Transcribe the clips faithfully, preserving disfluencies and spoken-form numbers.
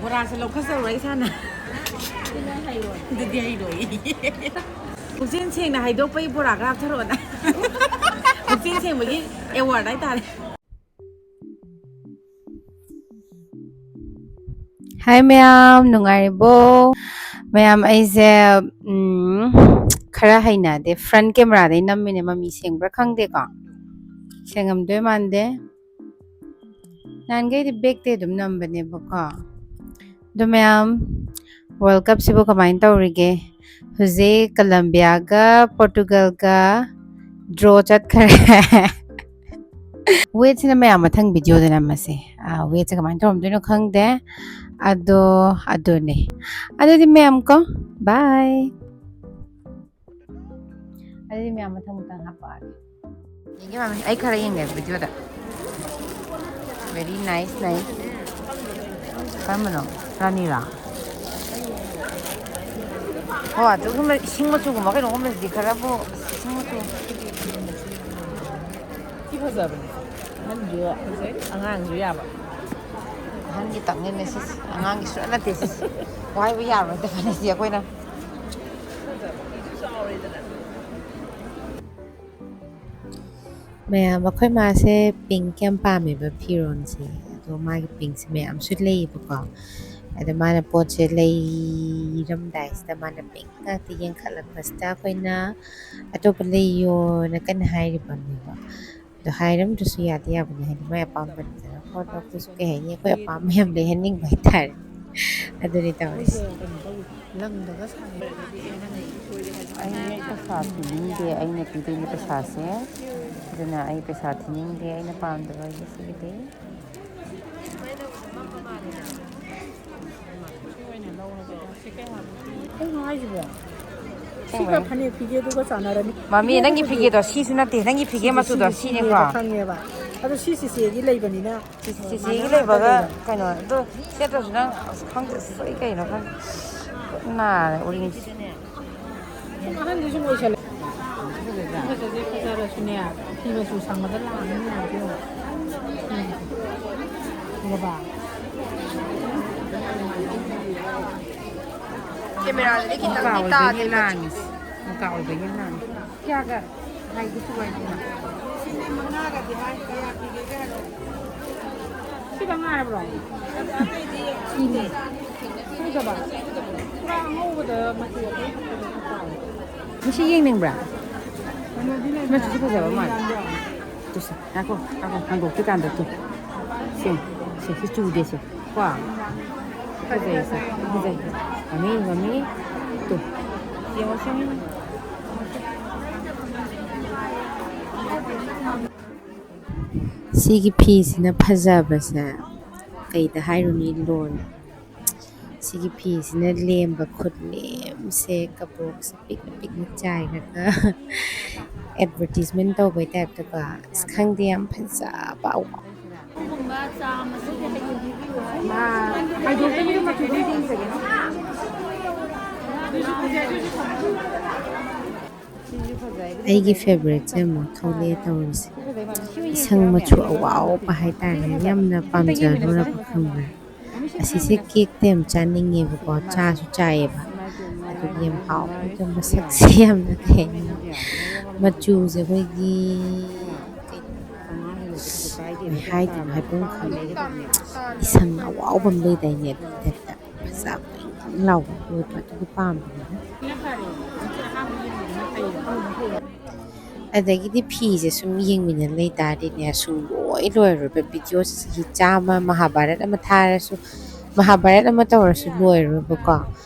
ꯕꯣꯔꯥꯁꯦ ꯂꯧꯈꯠꯆꯔꯨꯔꯣ ꯏꯁꯥꯅ꯫ ꯑꯗꯨꯗꯤ ꯍꯩꯔꯣꯏ꯫ ꯄꯨꯛꯆꯦꯟ ꯁꯦꯡꯅ ꯍꯥꯏꯗꯣꯛꯄꯒꯤ ꯕꯣꯔꯥ ꯈꯔ ꯍꯥꯞꯊꯔꯛꯑꯣꯅ꯫ ꯄꯨꯛꯆꯦꯟ ꯁꯦꯡꯕꯒꯤ ꯑꯦꯋꯥꯔꯗ ꯍꯥꯏꯇꯥꯔꯦ꯫ ꯍꯥꯏ ꯃꯌꯥꯝ, ꯅꯨꯡꯉꯥꯏꯔꯤꯕꯣ? ꯃꯌꯥꯝ, ꯑꯩꯁꯦ, ꯎꯝ, ꯈꯔ ꯍꯩꯅꯗꯦ꯫ ꯐ꯭ꯔꯟ ꯀꯦꯃꯦꯔꯥꯗꯩ ꯅꯝꯃꯤꯅꯦ, ꯃꯃꯤ ꯁꯦꯡꯕ꯭ꯔꯥ ꯈꯪꯗꯦꯀꯣ꯫ ꯁꯦꯡꯉꯝꯗꯣꯏ ꯃꯥꯟꯗꯦ꯫ ꯅꯍꯥꯟꯈꯩꯗꯤ ꯕꯦꯛꯇꯩ ꯑꯗꯨꯝ ꯅꯝꯕꯅꯦꯕꯀꯣ꯫ ꯑꯗꯣ ꯃꯌꯥꯝ, ꯋꯥꯔꯜ ꯀꯞꯁꯤꯕꯨ ꯀꯃꯥꯏꯅ ꯇꯧꯔꯤꯒꯦ? ꯍꯧꯖꯤꯛ ꯀꯂꯝꯕꯤꯌꯥꯒ ꯄꯣꯔꯇꯨꯒꯜꯒ ꯗ꯭ꯔꯣ ꯆꯠꯈ꯭ꯔꯦ꯫ ꯋꯦꯠꯁꯤꯅ ꯃꯌꯥꯝ ꯃꯊꯪ ꯚꯤꯗꯤꯑꯣꯗ ꯅꯝꯃꯁꯦ꯫ ꯑꯥ, ꯋꯦꯠꯁꯦ ꯀꯃꯥꯏꯅ ꯇꯧꯔꯝꯗꯣꯏꯅꯣ ꯈꯪꯗꯦ꯫ ꯑꯗꯣ ꯑꯗꯨꯅꯦ꯫ ꯑꯗꯨꯗꯤ ꯃꯌꯥꯝ ꯀꯣ, ꯕꯥꯏ꯫ ꯑꯗꯨꯗꯤ ꯃꯌꯥꯝ ꯃꯊꯪ ꯃꯊꯪ ꯍꯥꯞꯄꯛꯑꯒꯦ꯫ ꯌꯦꯡꯒꯦ ꯃꯥꯃꯤ, ꯑꯩ ꯈꯔ ꯌꯦꯡꯒꯦ ꯚꯤꯗꯤꯑꯣꯗ꯫ Very nice, nice. ꯀꯔꯝꯕꯅꯣ? ꯔꯥꯅꯤꯔꯥ? ꯍꯣ, ꯑꯗꯨꯒꯨꯝꯕ ꯏꯁꯤꯡ ꯃꯆꯨꯒꯨꯝꯕ ꯀꯩꯅꯣꯒꯨꯝꯕꯁꯤꯗꯤ ꯈꯔꯕꯨ, ꯏꯁꯤꯡ ꯃꯆꯨ꯫ ꯁꯤ ꯐꯖꯕꯅꯦ꯫ ꯑꯍꯟꯁꯨ ꯐꯖꯩ, ꯑꯉꯥꯡꯁꯨ ꯌꯥꯕ꯫ ꯑꯍꯟꯒꯤ ꯇꯪꯉꯤꯅꯦ ꯁꯤꯁꯦ, ꯑꯉꯥꯡꯒꯤ ꯁꯨꯡꯌꯥ ꯅꯠꯇꯦ ꯁꯤꯁꯦ꯫ ꯋꯥꯏꯕ ꯌꯥꯔꯣꯏꯗꯕꯅꯦ ꯁꯤ ꯑꯩꯈꯣꯏꯅ꯫ ꯃꯌꯥꯝ, ꯑꯩꯈꯣꯏ ꯃꯥꯁꯦ ꯄꯤꯡꯛ ꯌꯥꯝ ꯄꯥꯝꯃꯦꯕ ꯐꯤꯔꯣꯜꯁꯦ꯫ ꯑꯗꯣ ꯃꯥꯒꯤ ꯄꯤꯡꯛꯁꯦ ꯃꯌꯥꯝꯁꯨ ꯂꯩꯌꯦꯕꯀꯣ꯫ ꯑꯗꯣ ꯃꯥꯅ ꯄꯣꯠꯁꯦ ꯂꯩꯔꯝꯗꯥꯏꯁꯤꯗ ꯃꯥꯅ ꯄꯤꯡꯛ ꯉꯥꯛꯇ ꯌꯦꯡꯈꯠꯂꯛꯄꯁꯤꯗ ꯑꯩꯈꯣꯏꯅ ꯑꯇꯣꯞꯄ ꯂꯩꯌꯣꯅ ꯀꯟꯅ ꯍꯥꯏꯔꯤꯕꯅꯦꯕ꯫ ꯑꯗꯣ ꯍꯥꯏꯔꯝꯗ꯭ꯔꯁꯨ ꯌꯥꯗꯤ ꯌꯥꯕꯅꯦ, ꯍꯥꯏꯗꯤ ꯃꯥꯏ ꯑꯄꯥꯝꯕꯅꯤꯗꯅꯀꯣ꯫ ꯑꯗꯣ ꯑꯩꯈꯣꯏꯁꯨ ꯀꯩ ꯍꯥꯏꯅꯤ, ꯑꯩꯈꯣꯏ ꯑꯄꯥꯝꯕ ꯌꯥꯝ ꯂꯩꯍꯟꯅꯤꯡꯕ ꯍꯥꯏꯇꯥꯔꯦ꯫ ꯑꯗꯨꯅꯤ ꯇꯧꯔꯤꯁꯦ꯫ ꯃꯣꯏꯁꯦ ꯀꯩꯅꯣ ꯇꯧꯋꯤ, ꯂꯪꯗꯒ ꯁꯥꯏ꯫ ꯑꯩ ꯄꯩꯁꯥ ꯄꯤꯅꯤꯡꯗꯦ, ꯑꯩꯅ ꯄꯤꯗꯣꯏꯅꯦ ꯄꯩꯁꯥꯁꯦ꯫ ꯑꯗꯨꯅ ꯑꯩ ꯄꯩꯁꯥ ꯊꯤꯅꯤꯡꯗꯦ, ꯑꯩꯅ ꯄꯥꯝꯗꯕ ꯑꯩꯒꯤ ꯁꯤꯒꯤꯗꯤ꯫ ꯀꯩꯅꯣ ꯍꯥꯏꯁꯤꯕꯣ? ꯁꯤꯒ ꯑꯁꯦꯡꯕꯩꯅꯦ꯫ ꯐꯅꯦꯛ ꯐꯤꯒꯦꯗꯨꯒ ꯆꯥꯟꯅꯔꯅꯤ꯫ ꯃꯃꯤ, ꯐꯤꯒꯦꯗꯨꯕꯨꯗꯤ ꯅꯪꯒꯤ ꯐꯤꯒꯦꯗꯣ ꯁꯤꯁꯨ ꯅꯠꯇꯦ, ꯅꯪꯒꯤ ꯐꯤꯒꯦ ꯁꯤꯗꯤ, ꯃꯆꯨꯗꯣ ꯁꯤꯗꯤ ꯁꯤꯅꯦꯀꯣ꯫ ꯐꯤꯒꯦꯕ ꯈꯪꯉꯦꯕ꯫ ꯑꯗꯣ ꯁꯤ ꯆꯤꯆꯦꯒꯤ ꯂꯩꯕꯅꯤꯅ, ꯆꯤ-, ꯆꯤꯆꯦꯒꯤ ꯃꯥꯟꯅꯕ ꯂꯩꯕꯒ ꯉꯥꯛꯇꯅꯦꯕ꯫ ꯀꯩꯅꯣ, ꯑꯗꯣ ꯁꯦꯠꯇ꯭ꯔꯁꯨ ꯅꯪ, ꯑꯁ, ꯈꯪꯗꯦ, ꯑꯁ, ꯑꯩ ꯀꯩꯅꯣ ꯈꯪꯗꯦ꯫ ꯈꯨꯠ ꯅꯥꯔꯦ ꯎꯔꯤꯡꯁꯦ꯫ ꯑꯍꯟꯗꯨꯁꯨ ꯂꯣꯏꯁꯜꯂꯦ꯫ ꯐꯖꯗꯦ, ꯐꯖꯔꯁꯨꯅꯦ, ꯐꯤ ꯃꯆꯨ ꯁꯪꯕꯗ ꯂꯥꯡꯉꯤ ꯃꯌꯥꯝꯁꯦ ꯌꯦꯡꯉꯣ꯫ ꯎꯝ꯫ ꯎꯔꯕ? ꯀꯦꯃꯦꯔꯥꯗꯗꯤ ꯈꯤꯇꯪꯗꯤ ꯃꯨꯀꯥ ꯑꯣꯏꯕꯒꯤ ꯇꯥꯗꯦꯕ꯫ ꯂꯥꯡꯉꯤ꯫ ꯃꯨꯀꯥ ꯑꯣꯏꯕꯒꯤ ꯂꯥꯡꯉꯤ꯫ ꯀꯌꯥꯒ ꯍꯥꯏꯒꯦ ꯁꯤꯕꯣ ꯑꯩꯁꯤꯅ? ꯁꯤꯅꯦ ꯃꯉꯥꯒꯗꯤ ꯍꯥꯏ, ꯀꯌꯥ ꯄꯤꯒꯦꯒ ꯍꯥꯏꯔꯣ? ꯁꯤ ꯈꯛꯇꯪ ꯉꯥꯏꯔꯕ꯭ꯔꯣ? ꯑꯇꯩꯗꯤ ꯌꯦꯡꯉꯣ꯫ ꯁꯤꯅꯦ꯫ ꯁꯨꯗꯕ? ꯄꯨꯔꯥ ꯑꯉꯧꯕꯗ ꯃꯆꯨ ꯑꯇꯩ ꯍꯥꯞꯄꯗꯣ ꯈꯔ ꯄꯥꯝꯃꯦ꯫ ꯃꯁꯤ ꯌꯦꯡꯅꯤꯡꯕ꯭ꯔꯥ? ꯀꯩꯅꯣꯗꯤ ꯂꯩꯕ꯭ꯔꯥ? ꯃꯆꯨꯁꯤ ꯐꯖꯕ ꯃꯥꯜꯂꯦ꯫ ꯇꯨꯁꯦ, ꯉꯥꯏꯈꯣ, ꯉꯥꯏꯈꯣ, ꯍꯥꯡꯗꯣꯛꯇ꯭ꯔꯤꯀꯥꯟꯗ ꯇꯨ꯫ ꯁꯦ, ꯁꯦ, ꯁꯤ ꯆꯨꯗꯦ ꯁꯦ꯫ ꯀꯣ? ꯐꯖꯩ ꯁꯦ, ꯐꯖꯩ꯫ ꯃꯃꯤ, ꯃꯃꯤ, ꯇꯨ꯫ ꯌꯦꯡꯉꯣ ꯁꯤ꯫ ꯁꯤꯒꯤ ꯐꯤꯁꯤꯅ ꯐꯖꯕꯁꯦ ꯀꯩꯗ ꯍꯥꯏꯔꯨꯅꯤ, ꯂꯣꯏꯔꯦ꯫ ꯁꯤꯒꯤ ꯐꯤꯁꯤꯅ ꯂꯦꯝꯕ ꯈꯨꯠꯂꯦꯝꯁꯦ, ꯀꯕꯣꯛꯁꯦ ꯄꯤꯛꯅ ꯄꯤꯛꯅ ꯆꯥꯏꯔꯒ advertisement ꯇꯧꯕꯩ ꯇꯥꯏꯞꯇꯀꯣ꯫ ꯑꯁ, ꯈꯪꯗꯦ, ꯌꯥꯝ ꯐꯖꯕ꯫ ꯃꯥ ꯍꯥꯏꯗꯣꯛꯇꯕꯤꯗ ꯃꯆꯨꯗꯣ ꯌꯦꯡꯖꯒꯦ꯫ ꯑꯩꯒꯤ favouriteꯁꯦ ꯑꯃꯨꯛ ꯊꯣꯛꯂꯛꯑꯦ ꯇꯧꯔꯤꯁꯦ꯫ ꯏꯁꯪ ꯃꯆꯨ ꯑꯋꯥꯎꯕ ꯍꯥꯏꯇꯥꯔꯦ, ꯌꯥꯝꯅ ꯄꯥꯝꯖꯔꯨꯔꯕ ꯈꯪꯕ꯭ꯔꯥ? ꯑꯁꯤꯁꯦ cakeꯇ ꯌꯥꯝ ꯆꯥꯅꯤꯡꯉꯦꯕꯀꯣ, ꯆꯥꯁꯨ ꯆꯥꯏꯌꯦꯕ꯫ ꯑꯗꯨꯒꯤ ꯌꯥꯝ ꯍꯥꯎꯕ, ꯑꯗꯣ ꯃꯁꯛꯁꯦ ꯌꯥꯝꯅ ꯀꯩ ꯍꯥꯏꯅꯤ, ꯃꯆꯨꯁꯦ ꯑꯩꯈꯣꯏꯒꯤ ꯀꯩ ꯍꯥꯏꯗꯣꯏꯅꯣ, ꯍꯥꯏꯐꯝ ꯈꯪꯗꯦ꯫ ꯏꯁꯪ ꯑꯋꯥꯎꯕ ꯑꯃ ꯂꯩꯗꯥꯏꯅꯦ, ꯑꯗꯨꯒꯤ ꯇꯥꯏꯞꯇ ꯐꯖꯕ ꯏꯪ ꯏꯪ ꯂꯥꯎꯕ ꯑꯣꯏꯕ, ꯑꯗꯨꯒꯤ ꯄꯥꯝꯕꯅꯤꯗ꯫ ꯑꯗꯒꯤꯗꯤ ꯐꯤꯁꯦ ꯁꯨꯝ ꯌꯦꯡꯃꯤꯟꯅ ꯂꯩ ꯇꯥꯔꯗꯤꯅꯦ, ꯁꯨꯡ ꯂꯣꯏ ꯂꯣꯏꯔꯣꯏꯕ꯫ ꯚꯤꯗꯤꯑꯣꯁꯦ ꯆꯍꯤ ꯆꯥꯝꯃ ꯃꯍꯥꯚꯥꯔꯠ ꯑꯃ ꯊꯥꯔꯁꯨ, ꯃꯍꯥꯚꯥꯔꯠ ꯑꯃ ꯇꯧꯔꯁꯨ ꯂꯣꯏꯔꯣꯏꯕꯀꯣ꯫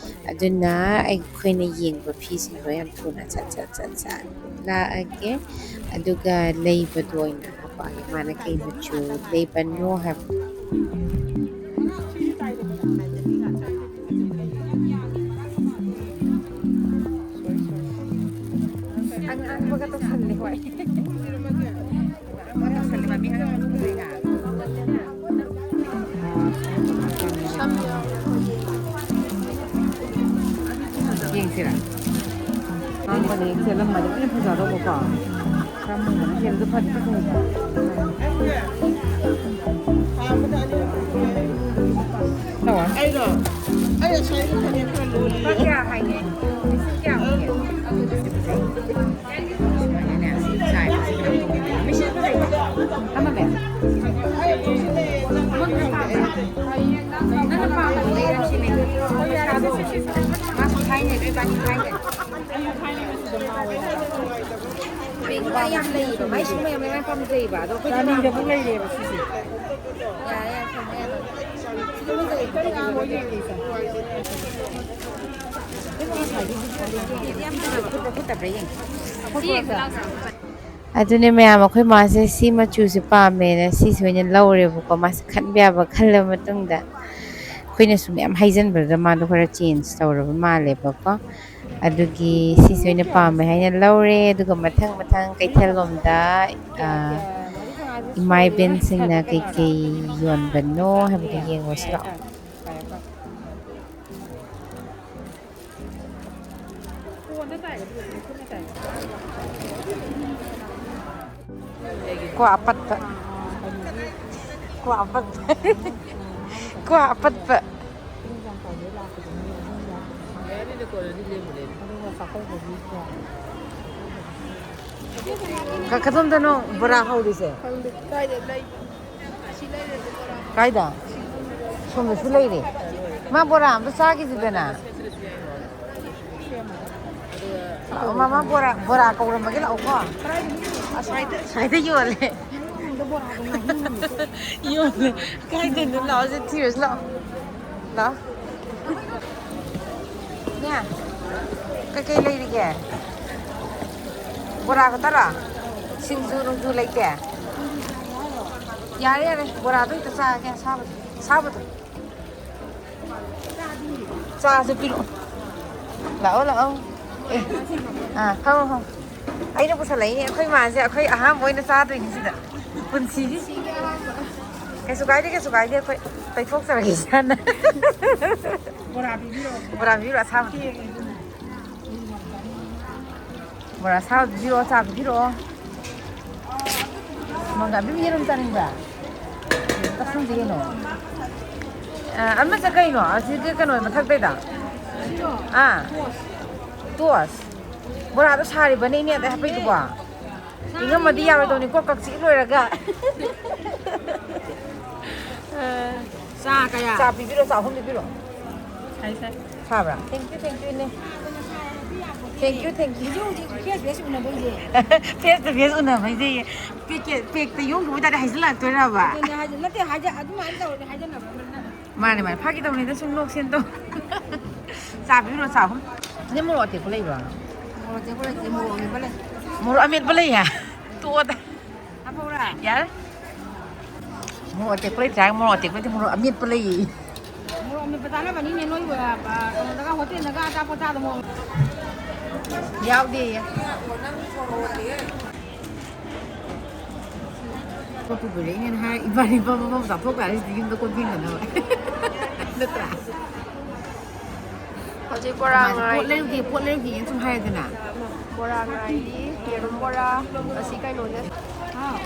ꯑꯗꯨꯅ ꯑꯩꯈꯣꯏꯅ ꯌꯦꯡꯕ ꯐꯤꯁꯤꯡꯗꯣ ꯌꯥꯝ ꯊꯨꯅ ꯁꯠ ꯁꯠ ꯁꯠ ꯁꯠ ꯂꯥꯛꯑꯒꯦ꯫ ꯑꯗꯨꯒ ꯂꯩꯕꯗꯣ ꯑꯣꯏꯅ ꯍꯥꯄꯛꯑꯒꯦ꯫ ꯃꯥꯅ ꯀꯩ ꯃꯆꯨ ꯂꯩꯕꯅꯣ ꯍꯥꯏꯕ꯫ ꯑꯉꯥꯡꯕꯒ ꯇꯧꯁꯜꯂꯦ, ꯍꯣꯏ꯫ ꯑꯉꯥꯡꯕꯒ ꯇꯧꯁꯜꯂꯦ, ꯃꯃꯤ ꯑꯉꯥꯡꯕ ꯇꯧꯁꯜꯂꯦ꯫ ꯌꯦꯡꯁꯤꯔꯥ? ꯑꯉꯥꯡꯕꯅꯦ, ꯁꯦꯠꯂꯝꯃꯗꯤ ꯂꯣꯏꯅ ꯐꯖꯗꯧꯕꯀꯣ꯫ ꯈꯔ ꯃꯨꯕꯅ ꯁꯦꯠꯂꯁꯨ ꯐꯗꯤ ꯐꯖꯩꯕ꯫ ꯇꯧꯔꯣ꯫ ꯑꯩ ꯉꯁꯥꯏꯒꯤ ꯐꯅꯦꯛ ꯈꯔ ꯂꯣꯜꯂꯤ꯫ ꯂꯨꯄꯥ ꯀꯌꯥ ꯍꯥꯏꯒꯦ? ꯂꯤꯁꯤꯡ ꯀꯌꯥꯃꯨꯛꯀꯤ? ꯁꯨꯃꯥꯏꯅꯅꯦ, ꯆꯥꯏꯕꯁꯦ ꯀꯩꯅꯣ ꯇꯧꯕꯅꯦ꯫ ꯃꯤꯁꯤꯡ ꯐꯖꯩꯀꯣ? ꯑꯃ ꯂꯩ꯫ ꯑꯩ ꯍꯧꯖꯤꯛ ꯂꯩ꯫ ꯅꯪꯅ ꯄꯥꯝꯕꯗꯣ ꯂꯩꯔꯁꯤꯅꯦ꯫ ꯄꯩꯁꯥꯗꯣ ꯃꯥꯁꯨ ꯊꯥꯏꯅꯦ, ꯏꯕꯥꯅꯤ ꯊꯥꯏꯅꯦ꯫ ꯕꯦꯡꯒꯤ ꯌꯥꯝ ꯂꯩꯌꯦꯕ, ꯃꯥꯏ ꯁꯨꯝꯕ ꯌꯥꯝ ꯌꯥꯝ ꯄꯥꯝꯖꯩꯌꯦꯕ꯫ ꯑꯗꯣ ꯑꯩꯈꯣꯏꯗꯤ ꯔꯥꯅꯤꯗꯕꯨ ꯂꯩꯔꯦꯕ ꯁꯤꯁꯦ꯫ ꯌꯥꯔꯦ, ꯌꯥꯔꯦ, ꯊꯝꯃꯣ, ꯌꯥꯔꯦ꯫ ꯑꯗꯨꯅꯦ ꯃꯌꯥꯝ, ꯑꯩꯈꯣꯏ ꯃꯥꯁꯦ ꯁꯤ ꯃꯆꯨꯁꯦ ꯄꯥꯝꯃꯦꯅ ꯁꯤꯁꯦ ꯑꯣꯏꯅ ꯂꯧꯔꯦꯕꯀꯣ꯫ ꯃꯥꯁꯦ ꯈꯟꯕ ꯌꯥꯕ ꯈꯜꯂꯕ ꯃꯇꯨꯡꯗ, ꯑꯩꯈꯣꯏꯅꯁꯨ ꯃꯌꯥꯝ ꯍꯩꯖꯤꯟꯕꯗꯨꯗ ꯃꯥꯗꯣ ꯈꯔ ꯆꯦꯟꯖ ꯇꯧꯔꯕ ꯃꯥꯜꯂꯦꯕꯀꯣ꯫ ꯑꯗꯨꯒꯤ ꯁꯤꯁꯦ ꯑꯣꯏꯅ ꯄꯥꯝꯃꯦ ꯍꯥꯏꯅ ꯂꯧꯔꯦ꯫ ꯑꯗꯨꯒ ꯃꯊꯪ ꯃꯊꯪ ꯀꯩꯊꯦꯜꯂꯣꯝꯗ, ꯑ, ꯏꯃꯥ ꯏꯕꯦꯟꯁꯤꯡꯅ ꯀꯩꯀꯩ ꯌꯣꯟꯕꯅꯣ ꯍꯥꯏꯕꯗꯨ ꯌꯦꯡꯉꯨꯁꯤ ꯂꯥꯛꯑꯣ꯫ ꯀꯣ ꯑꯄꯠꯄ꯫ ꯀꯣ ꯑꯄꯠꯄ꯫ ꯀꯣ ꯑꯄꯠꯄ꯫ ꯀ-, ꯀꯗꯣꯝꯗꯅꯣ ꯕꯣꯔꯥ ꯍꯧꯔꯤꯁꯦ? ꯀꯥꯏꯗ? ꯁꯣꯝꯗꯁꯨ ꯂꯩꯔꯦ꯫ ꯃꯥ ꯕꯣꯔꯥ ꯑꯝꯇ ꯆꯥꯈꯤꯁꯤꯗꯅ꯫ ꯂꯥꯛꯑꯣ, ꯃꯃꯥ, ꯕꯣꯔꯥ, ꯕꯣꯔꯥ ꯀꯧꯔꯝꯃꯒꯦ, ꯂꯥꯛꯑꯣꯀꯣ꯫ ꯑꯁ꯭ꯋꯥꯏꯗ, ꯑꯁ꯭ꯋꯥꯏꯗ ꯌꯣꯜꯂꯦ꯫ ꯌꯣꯜꯂꯦ꯫ ꯀꯥꯏꯗꯅꯣ? ꯂꯥꯛꯑꯣ, ꯁꯤ ꯊꯤꯔꯨꯁꯤ ꯂꯥꯛꯑꯣ꯫ ꯂꯥꯛꯑꯣ꯫ ꯅꯦ, ꯀꯩꯀꯩ ꯂꯩꯔꯤꯒꯦ? ꯕꯣꯔꯥ ꯈꯛꯇꯔꯣ? ꯁꯤꯡꯖꯨ ꯅꯨꯡꯖꯨ ꯂꯩꯇꯦ? ꯌꯥꯔꯦ, ꯌꯥꯔꯦ, ꯕꯣꯔꯥꯗꯣ ꯍꯦꯛꯇ ꯆꯥꯔꯒꯦ, ꯑꯁꯥꯕꯗꯣ, ꯑꯁꯥꯕꯗꯣ꯫ ꯆꯥꯁꯨ ꯄꯤꯔꯛꯑꯣ꯫ ꯂꯥꯛꯑꯣ, ꯂꯥꯛꯑꯣ꯫ ꯑꯦ, ꯑꯥ, ꯐꯝꯃꯣ, ꯐꯝꯃꯣ꯫ ꯑꯩꯅ ꯄꯨꯁꯜꯂꯛꯏꯅꯦ, ꯑꯩꯈꯣꯏ ꯃꯥꯁꯦ ꯑꯩꯈꯣꯏ ꯑꯍꯥꯟꯕ ꯑꯣꯏꯅ ꯆꯥꯗꯣꯏꯅꯤ ꯁꯤꯗ꯫ ꯄꯨꯟꯁꯤꯒꯤ꯫ ꯀꯩꯁꯨ ꯀꯥꯏꯗꯦ, ꯀꯩꯁꯨ ꯀꯥꯏꯗꯦ, ꯑꯩꯈꯣꯏ ꯇꯩꯊꯣꯛꯆꯔꯒꯦ ꯏꯁꯥꯅ꯫ ꯕꯣꯔꯥ ꯄꯤꯕꯤꯔꯛꯑꯣ꯫ ꯕꯣꯔꯥ ꯄꯤꯕꯤꯔꯛꯑꯣ, ꯑꯁꯥꯕ꯫ ꯕꯣꯔꯥ ꯑꯁꯥꯕ ꯄꯤꯕꯤꯔꯛꯑꯣ, ꯆꯥ ꯄꯤꯕꯤꯔꯛꯑꯣ꯫ ꯃꯪꯒꯥ, ꯑꯕꯦꯝꯃ, ꯌꯦꯔꯨꯝ ꯆꯥꯅꯤꯡꯕ꯭ꯔꯥ? ꯀꯛꯁꯟꯁꯤ ꯀꯩꯅꯣ꯫ ꯑ, ꯑꯃꯁꯦ ꯀꯩꯅꯣ? ꯑꯁꯤꯒꯤ ꯀꯩꯅꯣ ꯃꯊꯛꯇꯩꯗ? ꯑꯥ꯫ ꯇꯣꯁ꯫ ꯕꯣꯔꯥꯗꯣ ꯁꯥꯔꯤꯕꯅꯦ ꯏꯅꯦ ꯑꯗꯩ ꯍꯥꯄꯛꯏꯗꯨꯕꯣ? ꯏꯪꯉꯝꯃꯗꯤ ꯌꯥꯔꯣꯏꯗꯧꯅꯤꯀꯣ, ꯀꯛꯆꯤꯛ ꯂꯣꯏꯔꯒ꯫ ꯆꯥ ꯀꯌꯥ? ꯆꯥ ꯄꯤꯕꯤꯔꯣ, ꯆꯥ ꯑꯍꯨꯝ ꯄꯤꯕꯤꯔꯣ꯫ ꯁꯥꯏ, ꯁꯥꯏ꯫ ꯁꯥꯕ꯭ꯔꯥ? Thank you, thank you, ꯏꯅꯦ꯫ Thank you, thank you꯫ ꯍꯧꯖꯤꯛ, ꯍꯧꯖꯤꯛ face to face ꯎꯅꯕꯩꯁꯦ꯫ Face to face ꯎꯅꯕꯩꯁꯦ꯫ Packet, packꯇ ꯌꯣꯝꯈꯤꯕ ꯇꯥꯔꯦ ꯍꯥꯏꯖꯤꯜꯂꯛꯇꯣꯏꯔꯕ? ꯑꯗꯨꯅꯦ ꯍꯥꯏꯁꯦ꯫ ꯅꯠꯇꯦ, ꯍꯥꯏꯖ-, ꯑꯗꯨꯃꯥꯏꯅ ꯇꯧꯔꯗꯤ ꯍꯥꯏꯖꯟꯅꯕ ꯅꯠꯇꯦ꯫ ꯃꯥꯅꯦ, ꯃꯥꯅꯦ꯫ ꯐꯥꯒꯤ ꯇꯧꯅꯤꯗ, ꯁꯨꯝ ꯅꯣꯛꯁꯦꯟ ꯇꯧ꯫ ꯆꯥ ꯄꯤꯕꯤꯔꯣ, ꯆꯥ ꯑꯍꯨꯝ꯫ ꯁꯤꯗ ꯃꯣꯔꯣꯛ ꯑꯇꯦꯛꯄ ꯂꯩꯕ꯭ꯔꯣ? ꯃꯣꯔꯣꯛ ꯑꯇꯦꯛꯄ ꯂꯩꯇꯦ, ꯃꯣꯔꯣꯛ ꯑꯃꯦꯠꯄ ꯂꯩ꯫ ꯃꯣꯔꯣꯛ ꯑꯃꯦꯠꯄ ꯂꯩꯌꯦ? ꯇꯣꯛꯑꯣꯗ꯫ ꯍꯥꯞꯄꯧꯔꯥ? ꯌꯥꯔꯦ꯫ ꯃꯣꯔꯣꯛ ꯑꯇꯦꯛꯄ ꯂꯩꯇ꯭ꯔꯦ ꯍꯥꯏꯔꯒ ꯃꯣꯔꯣꯛ ꯑꯇꯦꯛꯄ ꯂꯩꯇꯦ, ꯃꯣꯔꯣꯛ ꯑꯃꯦꯠꯄ ꯂꯩꯌꯦ꯫ ꯃꯣꯔꯣꯛ ꯑꯃꯦꯠꯄ ꯆꯥꯅꯕꯅꯤꯅꯦ ꯅꯣꯏꯕꯨ, ꯑ, ꯀꯩꯅꯣꯗꯒ, ꯍꯣꯇꯦꯜꯗꯒ ꯑꯆꯥꯄꯣꯠ ꯆꯥꯗ ꯃꯣꯔꯣꯛ꯫ ꯌꯥꯎꯗꯦꯌꯦ꯫ ꯀꯣꯠꯄꯨ ꯀꯨꯏꯔꯦ꯫ ꯑꯩꯅ ꯍꯥꯏ, ꯏꯕꯥꯅꯤ ꯕꯝ ꯕꯝ ꯆꯥꯊꯣꯛ ꯇꯥꯔꯦ ꯁꯤꯗꯤ ꯌꯨꯝꯗ ꯀꯣꯟ ꯐꯦꯡꯗꯅꯕ꯫ ꯅꯠꯇ꯭ꯔꯥ? ꯍꯧꯖꯤꯛ ꯕꯣꯔꯥ ꯃꯥꯁꯦ ꯄꯣꯠ ꯉꯥꯏꯔꯤ꯫ ꯂꯩꯔꯨꯒꯦ, ꯄꯣꯠ ꯂꯩꯔꯨꯒꯦꯅ ꯁꯨꯝ ꯍꯥꯏꯔꯦꯗꯅ꯫ ꯕꯣꯔꯥ ꯉꯥꯏꯔꯤ, ꯌꯦꯔꯨꯝ ꯕꯣꯔꯥ, ꯑꯁꯤ ꯀꯩꯅꯣꯅꯦ꯫ ꯍꯥꯎ꯫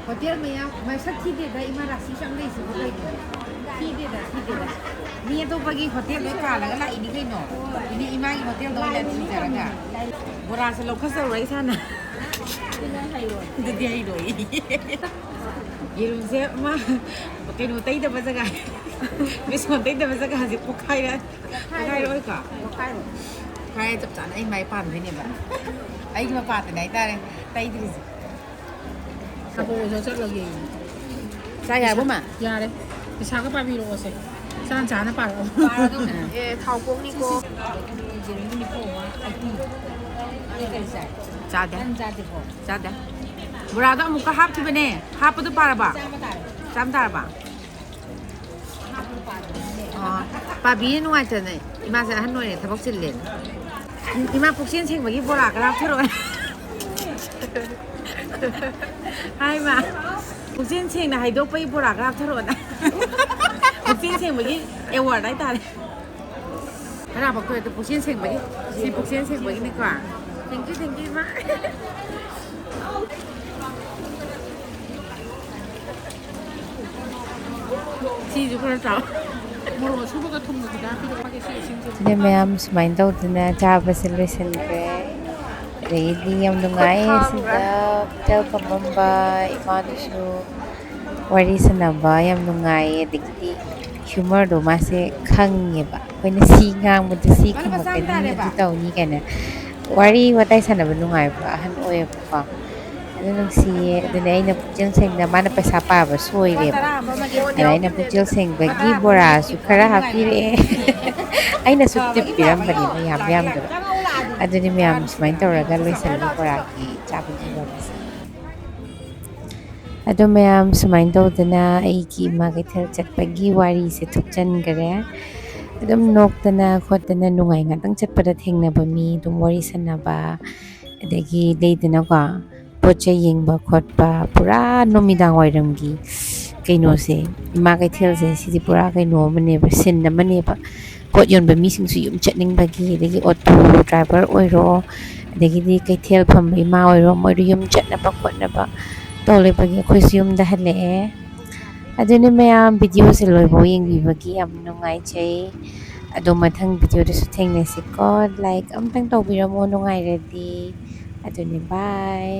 ꯍꯣꯇꯦꯜ ꯃꯌꯥꯝ ꯃꯁꯛ ꯊꯤꯗꯦꯗ, ꯏꯃꯥ ꯔꯥꯁꯤꯁꯨ ꯌꯥꯝ ꯂꯩꯁꯤꯕꯨ ꯀꯩꯅꯣ? ꯊꯤꯗꯦꯗ, ꯊꯤꯗꯦꯗ꯫ ꯃꯤ ꯑꯇꯣꯞꯄꯒꯤ ꯍꯣꯇꯦꯜ ꯂꯣꯏ ꯀꯥꯜꯂꯒ ꯂꯥꯛꯏꯅꯤ ꯀꯩꯅꯣ꯫ ꯏꯅꯦ ꯏꯃꯥꯒꯤ ꯍꯣꯇꯦꯜꯗ ꯑꯣꯏꯅ ꯊꯤꯖꯔꯒ꯫ ꯕꯣꯔꯥꯁꯦ ꯂꯧꯈꯠꯆꯔꯨꯔꯣ ꯏꯁꯥꯅ꯫ ꯑꯗꯨꯗꯤ ꯍꯩꯔꯣꯏ꯫ ꯌꯦꯔꯨꯝꯁꯦ ꯑꯃ ꯀꯩꯅꯣ ꯇꯩꯗꯕ ꯖꯒꯥ, ꯕꯦꯁꯣꯟ ꯇꯩꯗꯕ ꯖꯒꯥꯁꯦ ꯄꯣꯛꯈꯥꯏꯔ-, ꯄꯣꯛꯈꯥꯏꯔꯣꯏꯀꯣ? ꯄꯣꯛꯈꯥꯏꯔꯣꯏ꯫ ꯄꯣꯛꯈꯥꯏꯔ ꯆꯞ ꯆꯥꯅ ꯑꯩ ꯃꯥꯏ ꯄꯥꯟꯗꯣꯏꯅꯦꯕ꯫ ꯑꯩꯒꯤ ꯃꯄꯥꯗꯅꯦ ꯍꯥꯏꯇꯥꯔꯦ ꯇꯩꯗ꯭ꯔꯤꯁꯦ꯫ ꯆꯠꯂꯒꯦ꯫ ꯆꯥ ꯌꯥꯔꯕꯣ, ꯃꯥ? ꯌꯥꯔꯦ꯫ ꯄꯩꯁꯥꯒ ꯄꯥꯕꯤꯔꯛꯑꯣꯁꯦ꯫ ꯆꯥꯅ ꯆꯥꯅ ꯄꯥꯔꯛꯑꯣ꯫ ꯄꯥꯔꯗꯧꯅꯦ꯫ ꯑꯦ, ꯊꯥꯎ ꯀꯣꯛꯅꯤꯀꯣ꯫ ꯆꯥꯗꯦ꯫ ꯆꯥꯗꯦ꯫ ꯕꯣꯔꯥꯗꯣ ꯑꯃꯨꯛꯀ ꯍꯥꯞꯈꯤꯕꯅꯦ꯫ ꯍꯥꯞꯄꯗꯣ ꯄꯥꯔꯕ? ꯆꯥꯝꯃ ꯇꯥꯔꯕ? ꯑꯣ, ꯄꯥꯕꯤꯅ ꯅꯨꯡꯉꯥꯏꯇꯅ ꯏꯃꯥꯁꯦ ꯑꯍꯟ ꯑꯣꯏꯔꯦ, ꯊꯕꯛ ꯆꯤꯜꯂꯦꯅ꯫ ꯏꯃꯥ, ꯄꯨꯛꯆꯦꯟ ꯁꯦꯡꯕꯒꯤ ꯕꯣꯔꯥ ꯈꯔ ꯍꯥꯞꯊꯔꯛꯑꯣꯅꯦ꯫ ꯍꯥꯏ, ꯏꯃꯥ, ꯄꯨꯛꯆꯦꯟ ꯁꯦꯡꯅ ꯍꯥꯏꯗꯣꯛꯄꯒꯤ ꯕꯣꯔꯥ ꯈꯔ ꯍꯥꯞꯊꯔꯛꯑꯣꯅ꯫ ꯄꯨꯛꯆꯦꯟ ꯁꯦꯡꯕꯒꯤ award ꯍꯥꯏꯇꯥꯔꯦ꯫ ꯈꯔ ꯍꯥꯞꯄꯛꯇꯣꯏ ꯑꯗꯨ ꯄꯨꯛꯆꯦꯟ ꯁꯦꯡꯕꯒꯤ꯫ ꯁꯤ ꯄꯨꯛꯆꯦꯟ ꯁꯦꯡꯕꯒꯤꯅꯤꯀꯣ꯫ Thank you, thank you, ꯏꯃꯥ꯫ ꯁꯤꯁꯨ ꯈꯔ ꯆꯥꯎ꯫ ꯃꯣꯔꯣꯛ ꯑꯁꯨꯕꯒ ꯊꯨꯝꯒ ꯈꯤꯇꯪ ꯍꯥꯞꯄꯤꯔꯛꯑꯣ꯫ ꯁꯤ ꯏꯁꯤꯡꯁꯦ꯫ ꯑꯗꯨꯅ ꯃꯌꯥꯝ ꯁꯨꯃꯥꯏꯅ ꯇꯧꯗꯅ ꯆꯥꯕꯁꯦ ꯂꯣꯏꯁꯤꯟꯈ꯭ꯔꯦ꯫ ꯑꯗꯒꯤꯗꯤ ꯌꯥꯝ ꯅꯨꯡꯉꯥꯏꯌꯦ ꯁꯤꯗ ꯍꯣꯇꯦꯜ ꯐꯝꯃꯝꯕ ꯏꯃꯥꯗꯨꯁꯨ ꯋꯥꯔꯤ ꯁꯥꯟꯅꯕ ꯌꯥꯝ ꯅꯨꯡꯉꯥꯏꯌꯦ꯫ ꯑꯗꯒꯤꯗꯤ ꯍ꯭ꯌꯨꯃꯔꯗꯣ ꯃꯥꯁꯦ ꯈꯪꯉꯦꯕ, ꯑꯩꯈꯣꯏꯅ ꯁꯤ ꯉꯥꯡꯕꯗ ꯁꯤ ꯈꯨꯝꯃꯛꯀꯅꯤ, ꯑꯗꯨ ꯇꯧꯅꯤ ꯀꯥꯏꯅ ꯋꯥꯔꯤ ꯋꯥꯇꯥꯏ ꯁꯥꯟꯅꯕ ꯅꯨꯡꯉꯥꯏꯕ ꯑꯍꯟ ꯑꯣꯏꯌꯦꯕꯀꯣ꯫ ꯑꯗꯨ ꯅꯨꯡꯁꯤꯌꯦ꯫ ꯑꯗꯨꯅ ꯑꯩꯅ ꯄꯨꯛꯆꯦꯜ ꯁꯦꯡꯅ ꯃꯥꯅ ꯄꯩꯁꯥ ꯄꯥꯕ ꯁꯣꯏꯔꯦꯕ꯫ ꯑꯗ ꯑꯩꯅ ꯄꯨꯛꯆꯦꯜ ꯁꯦꯡꯕꯒꯤ ꯕꯣꯔꯥꯁꯨ ꯈꯔ ꯍꯥꯞꯄꯤꯔꯛꯑꯦ꯫ ꯑꯩꯅꯁꯨ ꯇꯤꯞ ꯄꯤꯔꯝꯕꯅꯦꯕ, ꯌꯥꯝ ꯌꯥꯝꯗꯕ꯫ ꯑꯗꯨꯅꯤ ꯃꯌꯥꯝ ꯁꯨꯃꯥꯏꯅ ꯇꯧꯔꯒ ꯂꯣꯏꯁꯜꯂꯤ ꯕꯣꯔꯥꯒꯤ ꯆꯥꯕꯒꯤ ꯋꯥꯔꯤꯁꯦ꯫ ꯑꯗꯣ ꯃꯌꯥꯝ ꯁꯨꯃꯥꯏꯅ ꯇꯧꯗꯅ ꯑꯩꯒꯤ ꯏꯃꯥ ꯀꯩꯊꯦꯜ ꯆꯠꯄꯒꯤ ꯋꯥꯔꯤꯁꯦ ꯊꯨꯞꯆꯟꯈꯔꯦ꯫ ꯑꯗꯨꯝ ꯅꯣꯛꯇꯅ ꯈꯣꯠꯇꯅ ꯅꯨꯡꯉꯥꯏ, ꯉꯥꯛꯇꯪ ꯆꯠꯄꯗ ꯊꯦꯡꯅꯕ ꯃꯤ ꯑꯗꯨꯝ ꯋꯥꯔꯤ ꯁꯥꯟꯅꯕ, ꯑꯗꯒꯤ ꯂꯩꯗꯅꯀꯣ, ꯄꯣꯠ ꯆꯩ ꯌꯦꯡꯕ ꯈꯣꯠꯄ, ꯄꯨꯔꯥ ꯅꯨꯃꯤꯗꯥꯡ ꯋꯥꯏꯔꯝꯒꯤ ꯀꯩꯅꯣꯁꯦ, ꯏꯃꯥ ꯀꯩꯊꯦꯜꯁꯦ, ꯁꯤꯗꯤ ꯄꯨꯔꯥ ꯀꯩꯅꯣ ꯑꯃꯅꯦꯕ, ꯁꯤꯟ ꯑꯃꯅꯦꯕ꯫ ꯄꯣꯠ ꯌꯣꯟꯕ ꯃꯤꯁꯤꯡꯁꯨ ꯌꯨꯝ ꯆꯠꯅꯤꯡꯕꯒꯤ, ꯑꯗꯒꯤ ꯑꯣꯇꯣ ꯗ꯭ꯔꯥꯏꯚꯔ ꯑꯣꯏꯔꯣ, ꯑꯗꯒꯤꯗꯤ ꯀꯩꯊꯦꯜ ꯐꯝꯕ ꯏꯃꯥ ꯑꯣꯏꯔꯣ, ꯃꯣꯏꯗꯣ ꯌꯨꯝ ꯆꯠꯅꯕ ꯈꯣꯠꯅꯕ ꯇꯧ ꯂꯩꯕꯒꯤ ꯑꯩꯈꯣꯏꯁꯨ ꯌꯨꯝꯗ ꯍꯜꯂꯛꯑꯦ꯫ ꯑꯗꯨꯅ ꯃꯌꯥꯝ ꯚꯤꯗꯤꯑꯣꯁꯦ ꯂꯣꯏꯐꯥꯎ ꯌꯦꯡꯕꯤꯕꯒꯤ ꯌꯥꯝ ꯅꯨꯡꯉꯥꯏꯖꯩ꯫ ꯑꯗꯣ ꯃꯊꯪ ꯚꯤꯗꯤꯑꯣꯗꯁꯨ ꯊꯦꯡꯅꯁꯤꯀꯣ꯫ ꯂꯥꯏꯛ ꯑꯝꯇꯪ ꯇꯧꯕꯤꯔꯝꯃꯣ ꯅꯨꯡꯉꯥꯏꯔꯗꯤ꯫ ꯑꯗꯨꯅꯤ, ꯕꯥꯏ꯫